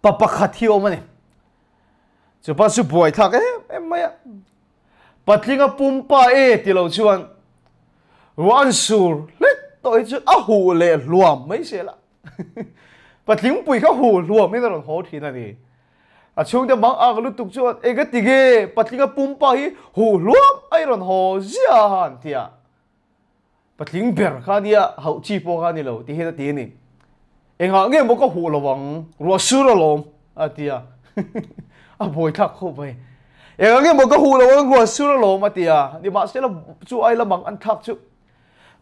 Pa pakhat hi awm a ni. Chu pa chu buai thlak em em mai a. Patlinga pumpa e ti lo chuan ruah an sur hlek tawh hi chuan a huh leh hluam mai zel a. Patling pui kha huh hluam in a rawn haw thin a ni. A chhungte mang ak lutuk chuan eng a ti nge patlinga pumpa hi huh hluam a i rawn haw zia an ti a. Patling ber kha nia hauh chi pawh kha ni lo ti hian a ti a ni. Engah nge maw ka huh lo ang, ruah sur alawm a ti a. A buai thlak khawp mai. Engah nge maw ka huh lo ang, ruah sur alawm a ti a. Nimahsela chu ai lamang an thlak chu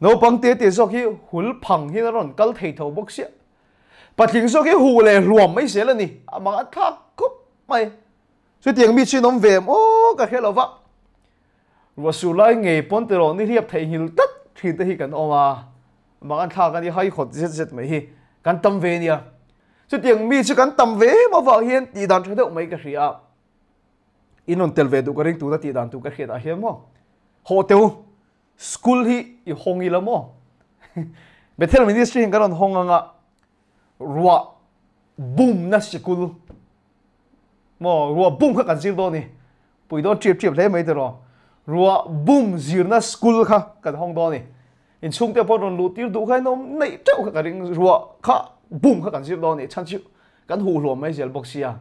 naupang te te zawk hi hul phang hian a rawn kal thei tho bawk sia. Patling zawk hi huh leh hluam mai zel a ni. A mang an thlak khawp mai. Chutiang mi chu in awm ve em aw ka hre lo va. Ruah sur lai ngei pawn ti rawh nihliap theihnghilh tlat thin te hi kan awm a, mak an thlak a ni haihawt zet zet mai hi kan tam ve nia. Chutiang mi chu kan tam ve em avang hian tih dan tha deuh mai ka hria a, in rawn tel ve duh ka ring tuna tih dan tur ka hriat ah hian maw haw teu school hi i hawng ila maw Bethel Ministry hian kan rawn hawng anga ruah bumna sikul Maw ruah bum kha kan zir dawn ni. Pui dawn ṭiap ṭiap hle mai tiraw. Ruah bum zirna school kha kan hawng dawn ni. Inchhungte pawh rawn luh tir duh kha in awm neih ṭeuh kha ka ring. Ruah kha bum kha kan zir dawn ni. Chhan chu kan huh hluam mai zel bawk sia.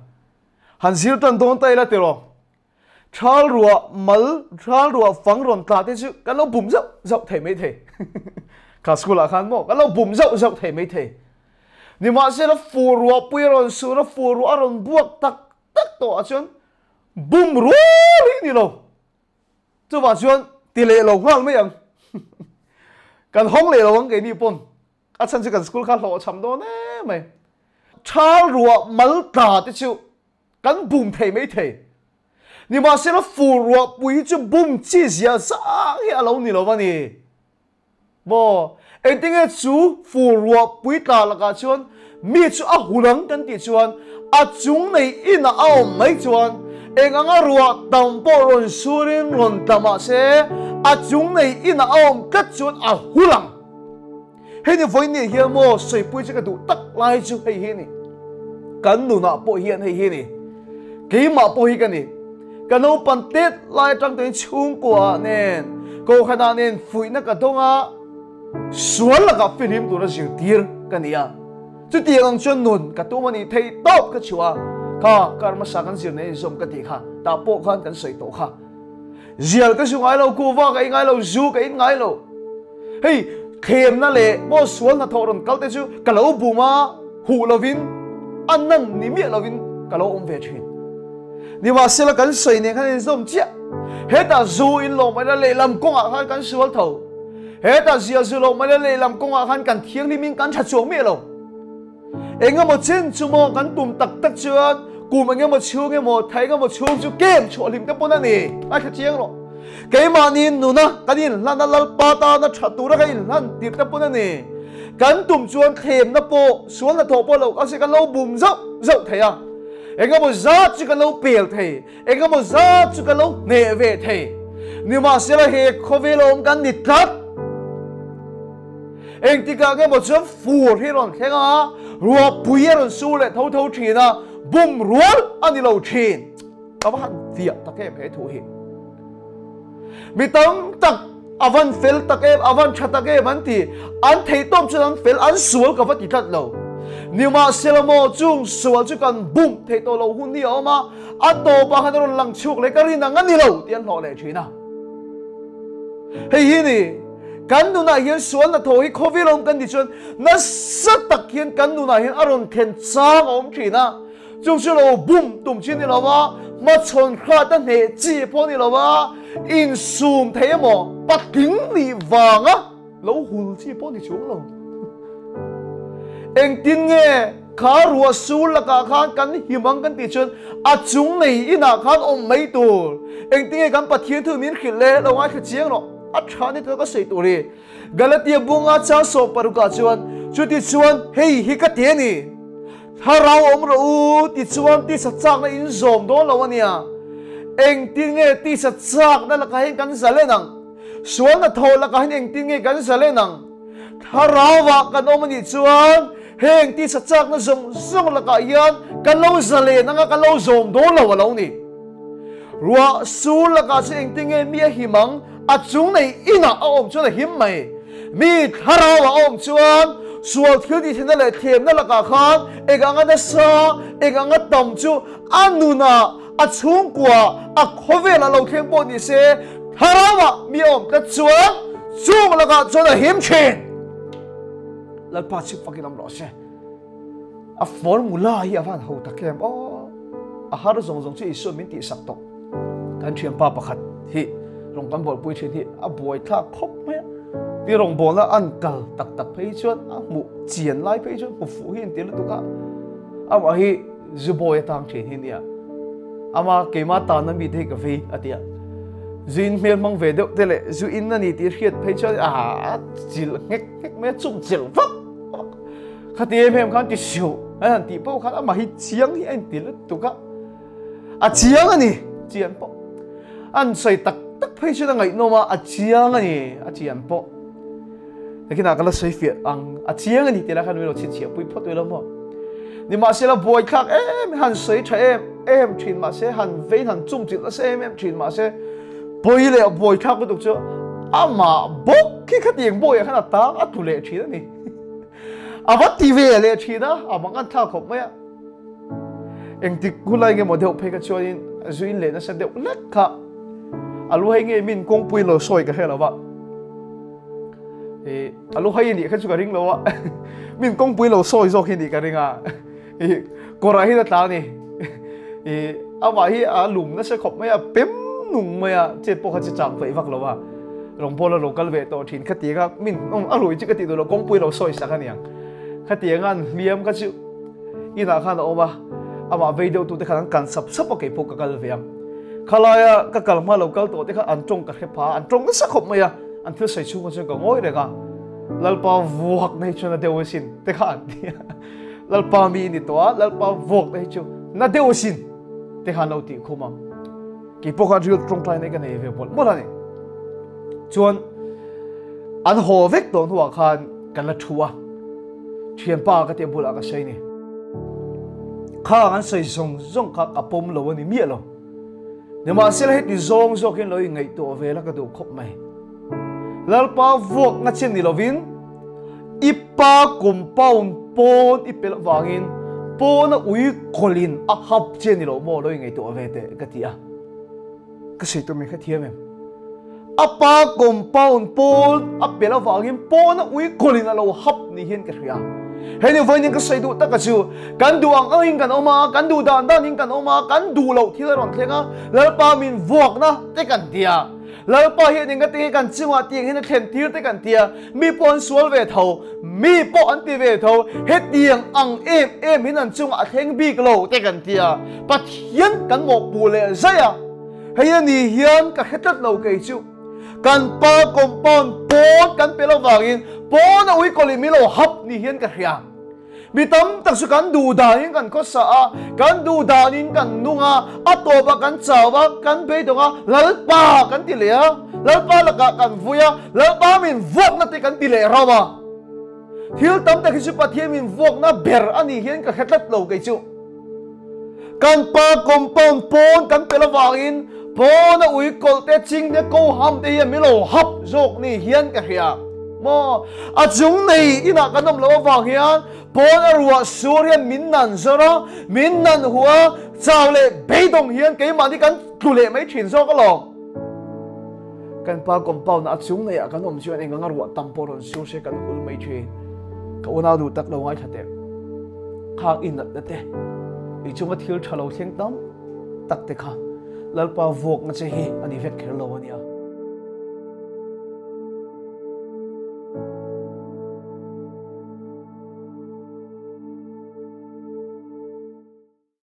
Han zir tan dawn ta ila tiraw. Ṭhal ruah mal, ṭhal ruah fang rawn tla te chu kan lo bum zauh zauh thei mai thei. Kha school ah khan maw kan lo bum zauh zauh thei mai thei. Nimahsela fur ruah pui a rawn sur a, fur ruah a rawn buak tak tak tawh ah chuan bum rual hi ni lo. Chuvah chuan ti leh lo nghal mai ang. Kan hawng leh lo ang keini pawn. A chhan chu kan school kha hlawhchham dawn em mai. Ṭhal ruah mal tla te chu kan bum thei mai thei. Nimahsela fur ruah pui hi chu bum chi zia zang hi a lo ni lo a ni. Maw, engtinge chu fur ruah pui tla lakah chuan mi chu a hun ang kan tih chuan a chung nei inah a awm mai chuan eng anga ruah tam pawh rawn surin rawn tla mah se a chung nei inah a awm tlat chuan a hul ang. Hei ni vawiin ni hian maw sawipui chu ka duh tak lai chu hei hi a ni. Kan nunah pawh hian hei hi a ni. Keimah pawh hi ka ni. Ka naupan tet lai atang tuin chhungkua nen, kohhranah nen fuihna ka dawng a, sual lakah fihlim tura zirtir ka ni a. Chutiang ang chuan nun ka tum a nih theih tawp ka chhuah a, kha kar hmasa kan zir nei zawm ka tih kha, tah pawh khan kan sawi tawh kha. Zial ka zu ngai lo, kuhva ka ei ngai lo, zu ka in ngai lo. Hei, thlemna leh maw sual hnathawh rawn kal te chu ka lo bum a, huh lovin, a nan ni miah lovin ka lo awm ve thin. Nimahsela kan sawi nen khan inzawm chiah. Hetah zu in lo mai la lehlam kawngah khan kan sual tho. Hetah zial zu lo mai la lehlam kawngah khan kan thianghlimin kan tha chuang miah lo. Engemaw chin chu maw kan tum tak tak chuan kum engemaw chhung emaw thei engemaw chhung chu kem chhuah hlim te pawn a ni. A tha chiang rawh. Keimahni nuna kan inhlan a Lalpa tana tha tura kan inhlan tir te pawn a ni. Kan tum chuan thlemna pawh sual hnathawh pawh lo kal se kan lo bum zauh zauh thei a. Engemaw zat chu kan lo pel thei, engemaw zat chu kan lo hneh ve thei. Nimahsela he khawvel awm kan ni tlat. Engtikah nge maw chuan fur hi rawn thleng a, ruahpui a rawn sur leh tho tho thin a, bum rual a ni lo thin. Ka va han fiah tak em he thu hi. Mi tam tak a van fel tak em, a van tha tak em an ti, an theihtawp chuan an fel, an sual ka va ti tlat lo. Nimahsela maw chung sual chu kan bum theih tawh lo hun hi a awm a, a tawpah khan a rawn lang chhuak leh ka rin ang a ni lo tih an hlawh leh thin a. Hei hi ni. Kan nunah hian sual hnathawh hi khawvel awm kan tih chuan nasa tak hian kan nunah hian a rawn thlen chang a awm thin a. Chung chu lo bum tum chi ni lo va, hmachhawn hrat a hneh chi pawh ni lo va, insum thei emaw patling nih vanga lo hul chi pawh ni chuang lo. Engtin nge kha ruah sur lakah khan kan him ang kan tih chuan a chung nei inah khan awm mai tur. Engtin nge kan Pathian thu min hrilh le lo ngaithla chiang rawh. A tha ni tur ka sawi tur hi. Galatia bunga chang sawm parukah chuan chuti chuan hei hi ka ti a ni. Thlarau awm rawh u ti chuan tisa chakna in zawm dawn lo a nia. Engtin nge tisa chakna lakah hian kan zalen ang? Sualna thaw lakah hian engtin nge kan zalen ang? Thlarauah kan awm a nih chuan. Heng tisa chakna zawng zawng lakah hian kan lo zalen anga kan lo zawm dawn lo a lo ni. Ruah sur lakah chu engtin nge mi a him ang? A chung nei inah a awm chuan a him mai. Mi thlarau a awm chuan sual thil tihthina leh thlemna lakah khan eng anga nasa, eng anga tam chu a nunah, a chhungkua, a khawvel a lo thleng pawh ni se, thlarau ah mi a awm tlat chuan chung lakah chuan a him thin. Lalpa chhip fakin awm rawh se. A formula hi a van ho tak em aw. A har zawng zawng chu Isua min tihsak tawh. Kan thianpa pakhat hi rawng kan bawlpui thin hi a buai thlak khawp mai a. Ti rawngbawlna an kal tak tak phei chuan a hmuh chian lai phei chuan hmu fuh hi an ti lutuk a. Amah hi zubawi atang thin hi nia. Ama keima tana mi te hi ka vei a tia. Zu in hmel hmang ve deuh te leh zu in a ni tih hriat phei chuan a chil nghek nghek mai a, chum chil vak vak. Khati em em khan ti siu an han tih pawh khan amah hi chiang hi a inti lutuk a, a chiang a ni chian pawh an sawi tak tak phei chuan a ngaihnawm a, a chiang a ni a chian pawh nakinah ka la sawi fiah ang a chiang a ni tih lah khan min lo chhinchhiah pui phawt ula maw nimahsela buaithlak em han sawi tha em em thin mahse han vein han chum chilh nasa em em thin mahse pawi leh buaithlak lutuk chu amah bawk khi khatiang bawiah khan a tang a tlu leh thin a ni. A va ti ve leh thin a, a mang an thlak khawp mai a. Engtik hun lai nge maw deuh phei kha chuanin zu in leh nasa deuh lek kha a lu hei nge min kawngpui lo sawi ka hre lo va. E, a lu hei nih kha chu ka ring lo a. Min kawngpui lo sawi zawk hi nih ka ring a. E, kawrah hian a tla ni. E, amah hi a lum nasa khawp mai a, pem nung mai a, chet pawh kha chu chang peih vak lo a. Rawngbawl a lo kal ve tawh thin khatiang a min a rui chu ka tih duh lo kawngpui lo sawi sak aniang khatiang a an hliam kha chu inah khan a awm a amah vei deuh tute khan an kan sap sap a kei pawh ka kal ve ang khalaia ka kal hma lo kal tawh te kha an tawng ka hre pha an tawng nasa khawp mai a an thil sawi chhung chuan ka ngawi reng a lalpa vuak na hi chuan a deuh asin te kha an ti a lalpa mi ni tawh a lalpa vuak na hi chu na deuh asin te khan lo tih khum ang Kei pawh khan ril tawngtai nei ka nei ve mawlh mawlh a ni. Chuan an haw vek tawh hnuah khan kan la thu a, thianpa ka tia bulah ka sawi ni. Khang an sawi zawng zawng kha ka pawm lo a ni miah lo. Nimahsela heti zawng zawkin lo ingaihtuah ve la ka duh khawp mai. Lalpa vuakna che ni lovin i pa compound pawn i pelh vangin pawna ui kawlhin a hap che ni lo maw lo ingaihtuah ve teh ka ti a. Ka sawi tur min hrethiam em? A pa compound pawn a pelh avangin pawna ui kawlhin a lo hap ni hian ka hria. Hei ni vawiin ka sawi duh taka chu kan duh ang angin kan awm a, kan duh dan danin kan awm a, kan duh loh thil a rawn thleng a, Lalpa min vuakna te kan ti a. Lalpa hian engati nge kan chungah tiang hian a thlen tir te kan tia, mi pawh an sual ve tho, mi pawh an ti ve tho, hetiang ang em em hian an chungah a thleng bik lo te kan tia, Pathian kan mawhpuh leh zai a, hei a ni hian ka hre tlat lo kei chu. Kan pa compound pawn kan pe lo vangin pawn a uikawlh in min lo hap ni hian ka hria. Mi tam tak chu kan duh danin kan khawsa a, kan duh danin kan nung a, a tawpah kan chau a, kan beidawng a, Lalpa kan ti leh a, Lalpa lakah kan vui a, Lalpa min vuakna te kan ti leh rauh a. Thil tam tak hi chu Pathian min vuakna ber a nih hian ka hre tlat lo kei chu. Kan pa compound pawn kan pel avangin pawn a ui kawlh te ching te ko ham te hian min lo hap zawk ni hian ka hria. Maw a chung nei inah kan awm loh avang hian pawn a ruah sur hian min nan zawr a, min nan huh a, chau leh beidawng hian keimahni kan tlu leh mai thin zawk alawm. Kan pa compound a chung nei ah kan awm chuan eng anga ruah tam pawh rawn sur se kan hul mai thin. Ka unau duh tak lo ngaithla teh. Khang i natna te, i chunga thil tha lo thleng tam tak te kha Lalpa vuakna che hi a ni vek kher lo a nia.